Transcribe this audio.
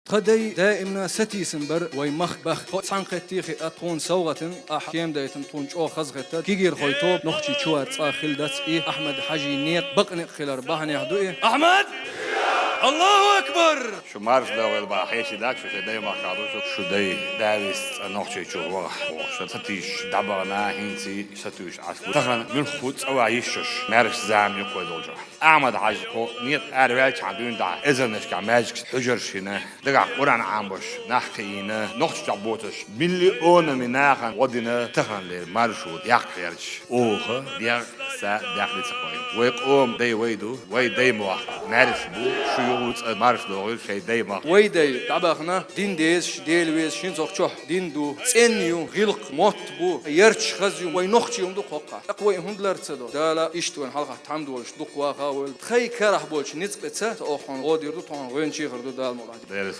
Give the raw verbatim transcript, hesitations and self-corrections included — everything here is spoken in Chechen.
Тха дай даимна сатийсан бар вай махка баьхка. Тхо цхьаьнакхетте хиъна тхона совгӀатана, ахь кема дайтина тхона чӀоагӀа хазахетта. Кегийрхой тоба нохчий чу вар цкъа хила дац, и Ахьмад-Хьажий некъ бакъ некъ хилар бахьанех ду и. Ахьмад! Аллаху акбар! Шу марша догӀийла бахьа хьеший дац, шу шоай дай махка ду, шу, шу дай Даьвиса цӀа Нохчийчу ваха, ваха шу сатийша дӀабахана, хӀинца а сатуьйсуш Ӏаш бу. Тахан муьлхха цӀа ваха йиш йолаш, маьрша зама юкъе долчохь. Ахьмад-Хьажа, тхо некъа араваьлча хьан дуьйна дӀа, эзарнашкахь маьждигаш, хьуьжарш йина, дагахь Къуръан Ӏамош нах кхиийна, нохчийчохь боцуш миллионами нахана гӀо дина, таханлера маршо яккха гӀерташ, оха дегӀ, са дегӀ ди ца кхоьйна. Вай къоман дай вай ду, вай дай мохк маьрша бу, шу юха цӀа марша догӀийла шоай дай махка. Вай дай дӀабахана, дин дезаш, Дела везаш, хӀинца хӀокху чохь дин ду, цӀена ю, гӀиллакх, мотт бу, ярташ, хаза ю, вай нохчий хӀума ду кхоккхахь. ТӀаккха вай хӀунда лар ца до? Дала иштта вайна хьалха тхьамда волуш дукха ваха а войла. Тхайн карахь болчу ницкъаца тхо хьуна гӀо дийр ду, тхо хьуна гӀоьнчий хир ду, Дала мукъалахь. Дела